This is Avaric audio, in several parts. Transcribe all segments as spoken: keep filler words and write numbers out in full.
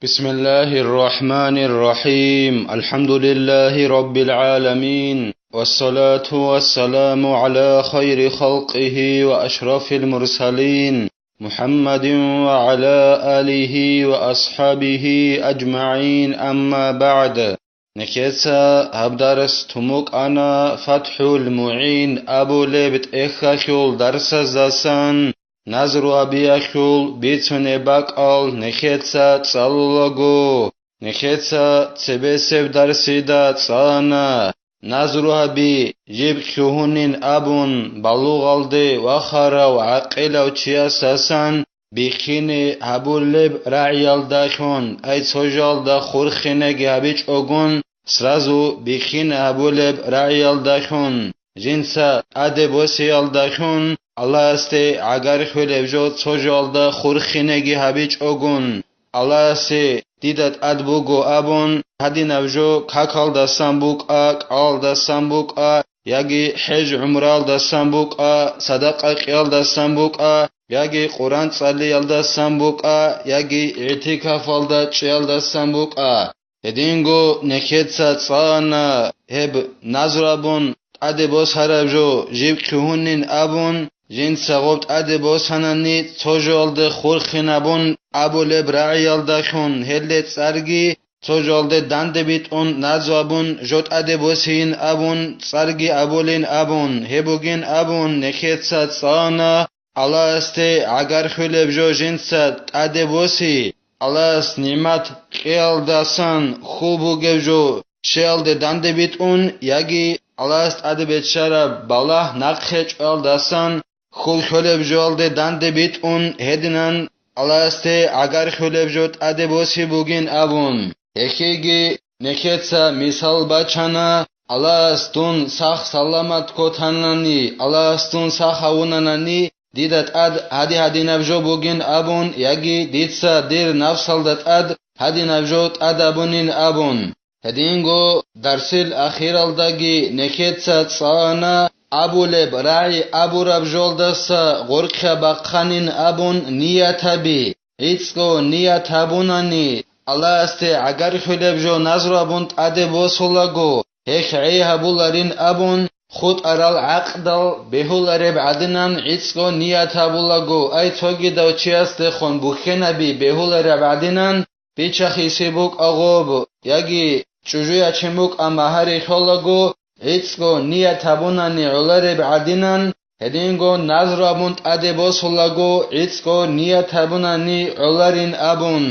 بسم الله الرحمن الرحيم. الحمد لله رب العالمين. والصلاة والسلام على خير خلقه وأشرف المرسلين محمد وعلى آله وأصحابه أجمعين. أما بعد. Нехеца гьаб дарс тумукъана ФатхӀул МугӀин абулеб тӀехьалъул дарсаздасан назру гьабиялъул бицунеб бакӀал нехеца цӀалулаго. Нехеца цебесеб дарсида цӀана назру гьаби, жиб лъугьунин абун балугъалде вахарав гӀакъилав чиясасан бихьине гьабулеб рагӀиялдалъун, ай цо жоялда хурхинеги гьабичӀогун, сразу бихьине гьабулеб рагӀиялдалъун, жинца тӀаде босиялдалъун, Аллагьасде гӀагарлъулеб жо цо жоялда хурхинеги гьабичӀогун, Аллагьасе дида тӀад буго абун, гьадинаб жо какалдасан букӀа, кӀалалдасан букӀа, яги хӀеж-гӀумраялдасан букӀа, садакъа кьеялдасан букӀа, яги Къуран цӀалиялдасан букӀа, яги игӀтикафалда чӀеялдасан букӀа. Гьединго нехеца цӀана гьеб назру абун тӀаде босараб жо жиб лъугьунин абун, жинца гъоб тӀаде босанани цо жоялде хурхинабун абулеб рагӀиялдалъун гьелде цӀарги цо жоялде данде битӀун назру абун жо тӀаде босейин абун цӀарги абулин абун, гьеб бугин абун нехеца цӀана Аллагьасде гӀагарлъулеб жо жинца тӀаде боси, Аллагьас нигӀмат кьеялдасан хьул бугеб жо щеялде данде битӀун, яги Аллагьас тӀаде беччараб балагь нахъе чӀвалдасан хьул лъолеб жоялде данде битӀун, гьединан Аллагьасде гӀагарлъулеб жо тӀаде боси бугин абун. Гьехиги нехеца мисал бачана, Аллагьас дун сах-саламат котанани, Аллагьас дун сах гьавунанани, дида тӀад гьади-гьадинаб жо бугин абун, яги дица дир нафсалда тӀад гьадинаб жо тӀад абунин абун. Гьединго дарсил ахиралдаги нехеца цӀана абулеб рагӀи абураб жолдаса гъоркьа бахъанин абун ният гьаби. ГӀицӀго ният гьабунани, Аллагьасде гӀагарлъулеб жо назру абун тӀаде босулаго, гьелъ гӀей гьабуларин абун, хутӀарал гӀакъдал бегьулареб гӀадинан гӀицӀго ният гьабулаго, ай цогидав чиясдехун бухьенаби бегьулареб гӀадинан, бичахиси букӀа гъоб, яги чӀужу ячин букӀа магьари лъолаго, гӀицӀго ният гьабунани гӀолареб гӀадинан, гьединго назру абун тӀаде босулаго, гӀицӀго ният гьабунани гӀоларин абун.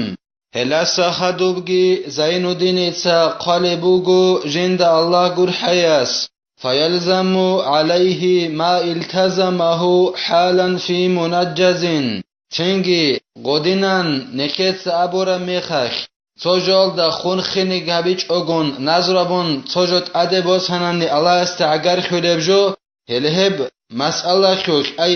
Гьеласа хадубги Зайнуддиница хъвалеб буго жинда Аллагь гурхӀаяс: «Фаялзаму гӀалайгьи ма илтазамагьу хӀалан фи мунажжазин». Цинги гъодинан нехеца абураб мехалъ, цо жоялда хурхинеги гьабичӀогун назру абун цо жо тӀаде босанани Аллагьасде гӀагарлъулеб жо, гьеле гьеб масъалалъулъ, ай,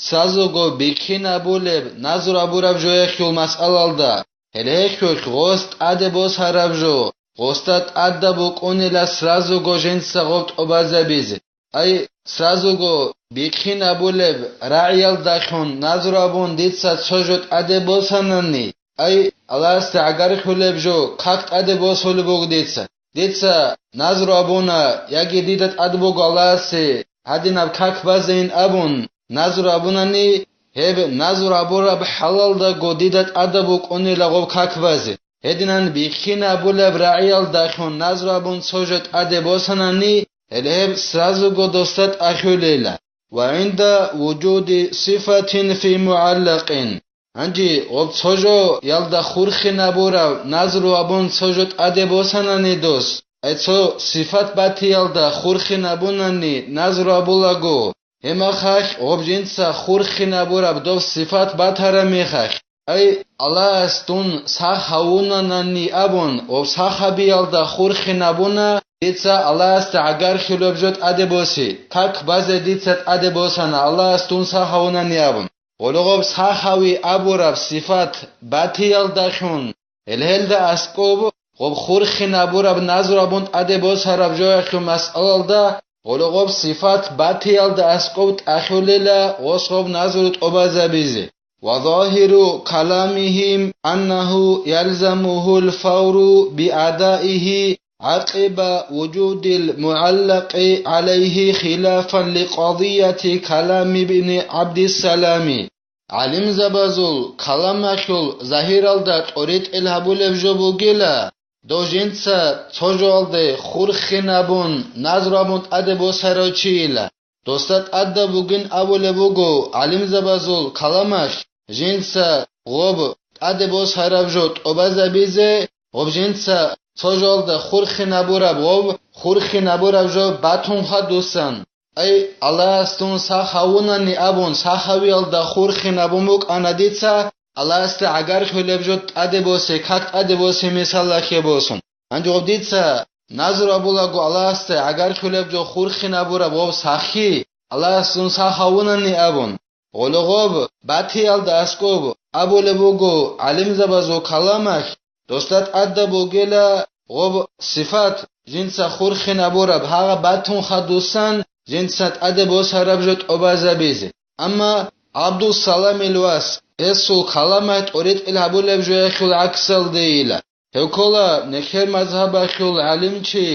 сразуго бихьинабулеб назру абураб жоялъул масъалалда, гьеле гьелъулъ гъос тӀаде босараб жо, гъосда тӀадаб букӀунила сразуго жинца гъоб тӀубазабизе. Ай, сразуго бихьинабулеб рагӀиялдалъун назру абун дица цо жо тӀаде босанани, ай, Аллагьасде гӀагарлъулеб жо как тӀаде босулеб буго дица. Дица назру абуна, яги дида тӀад буго Аллагьасе гьадинаб как базейин абун назру абунани, гьеб назру абураб хӀалалдаго дида тӀадаб букӀунила гъоб как базе. Гьединан бихьинабулеб рагӀиялдалъун назру абун цо жо тӀаде босанани, гьеле гьеб сразуго досда тӀахьулейила. «Ва гӀинда вужуди сифатин фи мугӀаллакъин». Гьанже гъоб цо жоялда хурхинабураб назру абун цо жо тӀаде босанани дос, ай цо сифат батиялда хурхинабунани назру абулаго, гьеб мехалъ гъоб жинца хурхинабураб доб сифат батараб мехалъ, ай, Аллагьас дун сах гьавунанани абун, гъоб сах гьабиялда хурхинабуна, дица Аллагьасде гӀагарлъулеб жо тӀаде боси, как базе дица тӀаде босана, Аллагьас дун сах гьавунани абун. Гъоло гъоб сах гьави абураб сифат батиялдалъун, гьеле гьелда аскӀоб гъоб хурхинабураб назру абун тӀаде босараб жоялъул масъалалда, гъоло гъоб сифат батиялда аскӀоб тӀахьулела гъос гъоб назру тӀубазабизе. وظاهر كلامهم أنه يلزمه الفور بأدائه عقب وجود المعلق عليه خلافا لقضية كلام ابن عبد السلام. ГӀалимзабазул каламалъул загьиралда тӀоритӀел гьабулеб жо бугила, дов жинца цо жоялде хурхинабун, назру абун тӀаде босарав чийила. Досда тӀадаб бугин абулеб буго гӀалимзабазул каламалъ, жинца гъоб тӀаде босараб жо тӀобазабизе, гъоб жинца цо жоялда хурхинабураб гъоб, хурхинабураб жо батун хадусан. Ай, Аллагьас дун сах гьавунани абун, сахавиялда хурхинабун букӀана дица, Аллагьасда гӀагарлъулеб жо тӀаде босе, как тӀаде босе мисалалъе босун. Гьанже гъоб дица назру абулаго Аллагьасда гӀагарлъулеб жо хурхинабураб гъоб сахи, Аллагьас дун сах гьавунани абун. Гъоло гъоб батиялда аскӀоб абулеб буго гӀалимзабазул каламалъ, досда тӀадаб бугела гъоб сифат, жинца хурхинабураб гьагъа батун хадусан, жинца тӀаде босараб жо тӀобазабизе. Амма ГӀабдуссаламил вас, гьесул каламалъ тӀоритӀел гьабулеб жоялъул гӀаксалдейила. Гьев ккола нехер мазгьабалъул гӀалимчи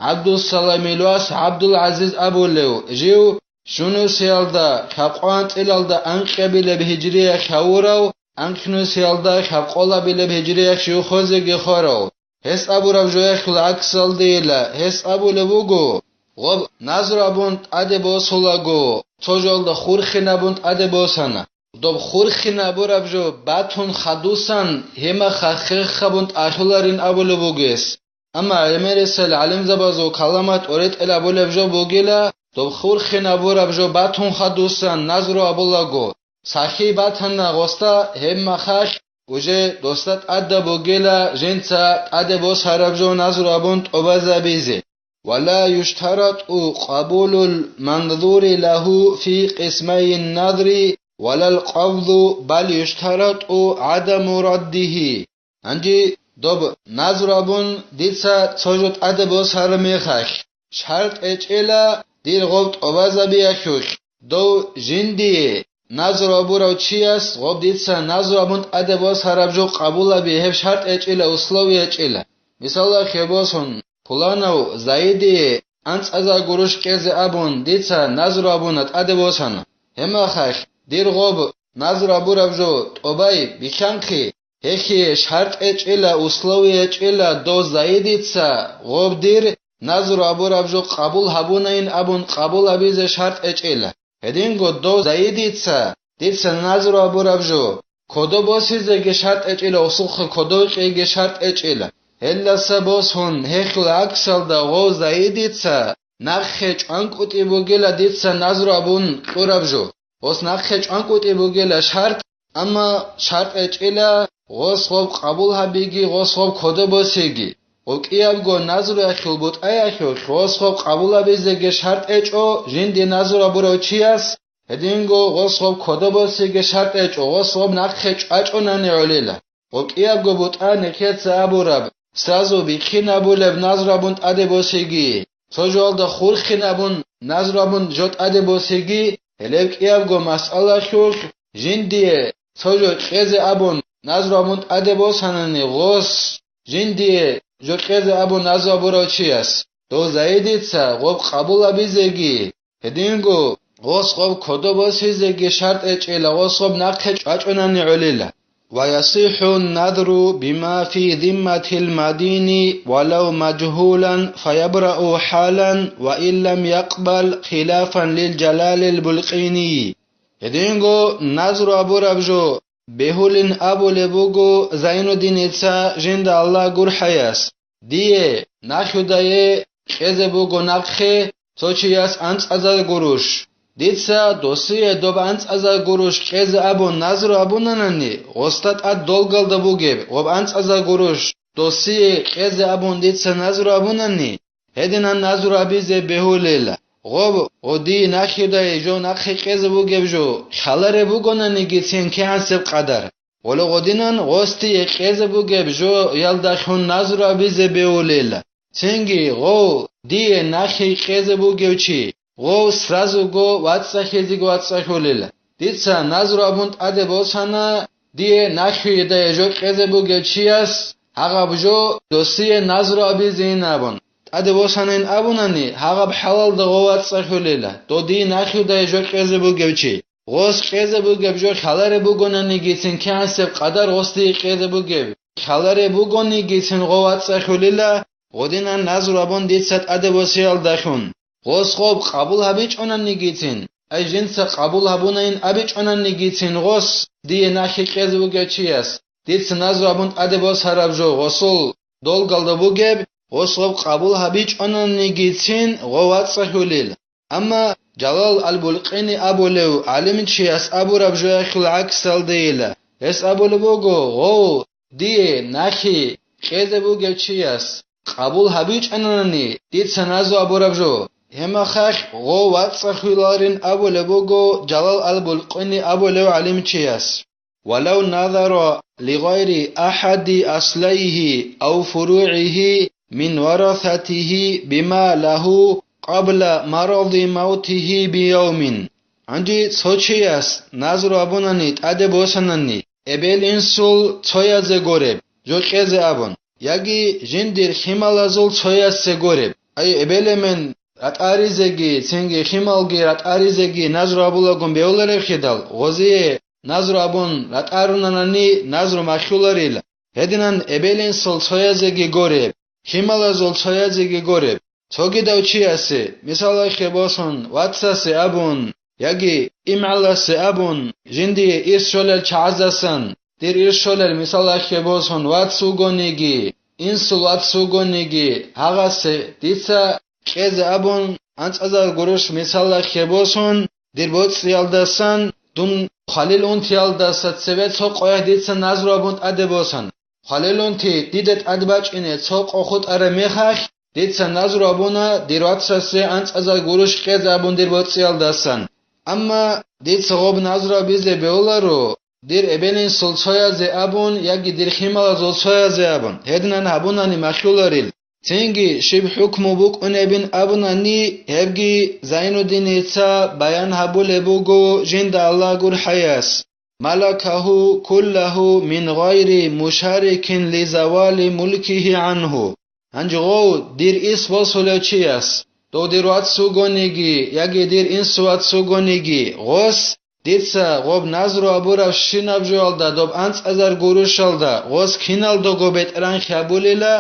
ГӀабдуссаламил вас ГӀабдул-ГӀазиз абулев, жив щунусиялда, лъабкъоялда анкьабилеб гьижриялъ гьавурав, анкьнусиялда, лъабкъолабилеб гьижриялъ жив хозеги хварав. Гьес абураб жоялъул гӀаксалдейила, гьес абулеб буго, гъоб назру абун тӀаде босулаго, цо жоялда хурхинабун тӀаде босана. Доб хурхинабураб жо батун хадусан, гьемаха хехабун тӀалъуларин абулеб бугес. Амма гӀемерисел гӀалимзабазул каламалъ тӀоритӀел абулеб жо бугила, доб хурхинабураб жо батун хадусан назру абулаго, сахи батана гъосда, гьебмахалъ уже досда тӀадаб бугела жинца тӀаде босараб жо назру абун тӀобазабизе. ولا يشترط قبول المنظور له في قسمي النذر ولا القبض، بل يشترط عدم رده. Гьанже доб назру абун дица цо жо тӀаде босараб мехалъ, шартӀ гьечӀела дир гъоб тӀобазабиялъулъ, дов жиндие назру абурав чияс гъоб дица назру абун тӀаде босараб жо къабулаби, гьеб шартӀ гьечӀела, условие гьечӀела. Мисалалъе босун, пуланав Заидие анцӀазар гуруш кьезе абун дица назру абуна, тӀаде босана. Гьебмахалъ дир гъоб назру абураб жо тӀобай бихьанхъи, гьелъие шартӀ гьечӀела, условие гьечӀела, дов Заидица гъоб дир назру абураб жо къабул гьабунайин абун къабул гьабизе шартӀ гьечӀела. Гьединго дов Заидица дица назру абураб жо кодо босизеги шартӀ гьечӀела, гъосухъе кодо кьеги шартӀ гьечӀела. Гьелдаса босун, гьелъул гӀаксалда гъов Заидица нахъе чӀванкӀутӀи бугела дица назру абун кьураб жо. Гъос нахъе чӀванкӀутӀи бугела шартӀ, амма шартӀ гьечӀела гъос гъоб къабул гьабиги, гъос гъоб кодо босиги. Гъоб кӀиябго назруялъул бутӀаялъулъ гъос гъоб къабул гьабизеги шартӀ гьечӀо, жинде назру абурав чияс гьединго гъос гъоб кодо босиги шартӀ гьечӀо, гъос гъоб нахъе чӀвачӀунани гӀолила. Гъоб кӀиябго бутӀа нехеца абураб, сразу бихьинабулеб назру абун тӀаде босиги, цо жоялда хурхинабун назру абун жо тӀаде босиги, гьелеб кӀиябго масъалалъулъ жиндие цо жо кьезе абун назру абун тӀаде босанани гъос, жиндие жо кьезе абун назру абурав чияс, дов Заидица гъоб къабул гьабизеги, гьединго гъос гъоб кодо босизеги шартӀ гьечӀела, гъос гъоб нахъе чӀвачӀунани гӀолила. ويصح النذر بما في ذمة المدين ولو مجهولا فيبرأ حالا وإن لم يقبل خلافا للجلال البلقيني. Гьединго назру абураб жо бегьулин абулеб буго Зайнуддиница жинда Аллагь гурхӀаяс. Дие нахьудае кьезе буго нахъе цо чияс анцӀазар гуруш. Дица досие доб анцӀазар гуруш кьезе абун назру абунанани, гъосда тӀад долгалда бугеб гъоб анцӀазар гуруш досие кьезе абун дица назру абунани, гьединан назру абизе бегьулел. Гъоб, гъодие нахьудае жо нахъе кьезе бугеб жо лъалареб бугонаниги цин кигӀансеб къадар. Гъоло гъодинан гъосдие кьезе бугеб жоялдалъун назру абизе бегьулел. Цинги гъов дие нахьи кьезе бугев чи, гъов сразуго вацӀцӀалъизеги вацӀцӀалъулел. Дица назру абун тӀаде босана, дие нахъвидае жо кьезе бугев чияс, гьагъаб жо досие назру абизейин абун. ТӀаде босанин абунани, гьагъаб хӀалалда гъов вацӀцӀалъулила, додие нахъвидае жо кьезе бугев чи. Гъос кьезе бугеб жо хьалареб бугонанигицин кигӀансеб къадар гъос дие кьезе бугеб. Хьалареб бугонигицин гъов вацӀцӀалъулила, гъодинан назру абун дица тӀаде босиялдалъун. Гъос гъоб къабул гьабичӀонанигицин, ай жинца къабул гьабунайин абичӀонанигицин гъос дие нахъе кьезе бугев чияс, дица назру абун тӀаде босараб жо гъосул долгалда бугеб, гъос гъоб къабул гьабичӀонанигицин гъов вацӀцӀалъулил. Амма Жалал ал-Булкъини абулев гӀалимчияс абураб жояхъул гӀаксалдейила. Гьес абулеб буго, гъов дие нахъе кьезе бугев чияс къабул гьабичӀанани дица назру абураб жо, гьеб мехалъ гъов вацӀцӀалъуларин абулеб буго Жалал ал-Булкъини абулев гӀалимчияс. ولو نذر لغير أحد أصليه أو فروعه من ورثته بما له قبل مرض موته بيوم. Гьанже цо чияс назру абунани тӀаде босанани, эбел-инсул цоязе гореб, жо кьезе абун, яги жиндир хималазул цоясе гореб, ай эбел-эмен ратӀаризеги, цинги хималги ратӀаризеги назру абулагун бевларебхидал, гъозие назру абун ратӀарунанани назру махьуларила. Гьединан эбел-инсул цоязеги гореб, хималазул цоязеги гореб, цогидав чиясе, мисалалъе босун, вацасе абун, яги имгӀаласе абун, жиндие ирс щолел чагӀаздасан, дир ирс щолел, мисалалъе босун, вац вугониги, инсул вац вугониги, гьагъасе дица кьезе абун, анцӀазар гуруш, мисалалъе босун, дир боцӀиялдасан, дун хвалил унтиялдаса цеве цо къоялъ дица назру абун тӀаде босан. Хвалил унти дида тӀад бачӀине цо къо хутӀараб мехалъ, дица назру абуна дир вацасе анцӀазар гуруш кьезе абун дир боцӀиялдасан. Амма дица гъоб назру абизе бегьуларо, дир эбел-инсул цоязе абун яги дир хималазул цоязе абун, гьединан гьабунани махьуларил. Цинги щиб хӀукму букӀунебин абунани, гьебги Зайнуддиница баян гьабулеб буго, жинда Аллагь гурхӀаяс: ملكه كله من غير مشارك لزوال ملكه عنه. Гьанже гъов дир ирс босулев чияс, дов дир вац вугониги яги дир инсу вац вугониги, гъос, дица гъоб назру абурабщинаб жоялда доб анцӀазар гурущалда гъос киналдаго бетӀеран хьабулила,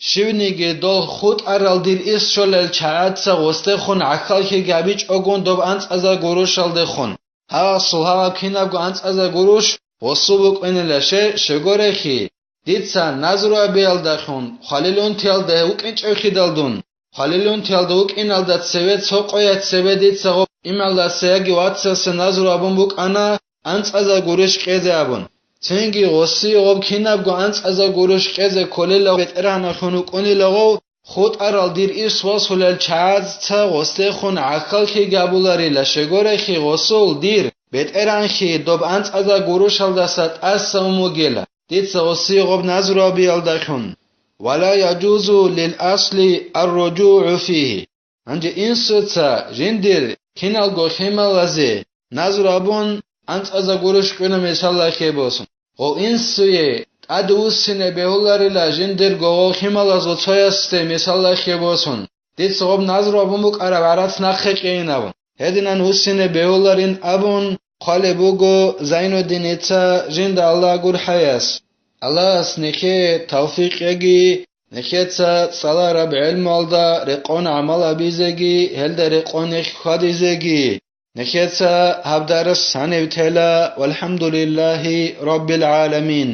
щивниги дол хутӀарал дир ирс щолел чагӀаца гъосдехун гӀахьаллъиги гьабичӀогун доб анцӀазар гурущалдехун. Гьасул гьагъаб кинабго анцӀазар гуруш гъосул букӀинила, ще, щегорехи, дица назру абиялдалъун хвалил унтиялда вукӀинчӀевхидал дун, хвалил унтиялда вукӀиналда цеве цо къоялъ цебе дица гъоб имгӀалдаса яги вацасе назру абун букӀана анцӀазар гуруш кьезе абун. Цинги гъосие гъоб кинабго анцӀазар гуруш кьезе кколила бетӀергьаналъун вукӀунила гъов, хутӀарал дир ирс босулел чагӀазца гъосдехун гӀахьаллъиги гьабуларила, щегорехи, гъосул дир бетӀергьанлъи доб анцӀазар гурущалдаса тӀаса ун вугила, дица гъосие гъоб назру абиялдалъун. ولا يجوز للأصل الرجوع فيه. Гьанже инсуца жиндир киналго хималазе назру абун анцӀазар гуруш кьуна, мисалалъе босун. Гъов инсуе тӀаде вуссине бегьуларила жиндирго гъов хималазул цоясде, мисалалъе босун, дица гъоб назру абун букӀараб гӀарац нахъе кьейин абун. Гьединан вуссине бегьуларин абун хъвалеб буго Зайнуддиница, жинда Аллагь гурхӀаяс. Аллагьас нехее тавфикъ яги, нехеца цӀалараб гӀелмуялда рекъон гӀамал гьабизеги, гьелда рекъон нехь хьвадизеги. Нехеца гьаб дарс гьанив тела, валхӀамдулиллагьи раббил гӀаламин.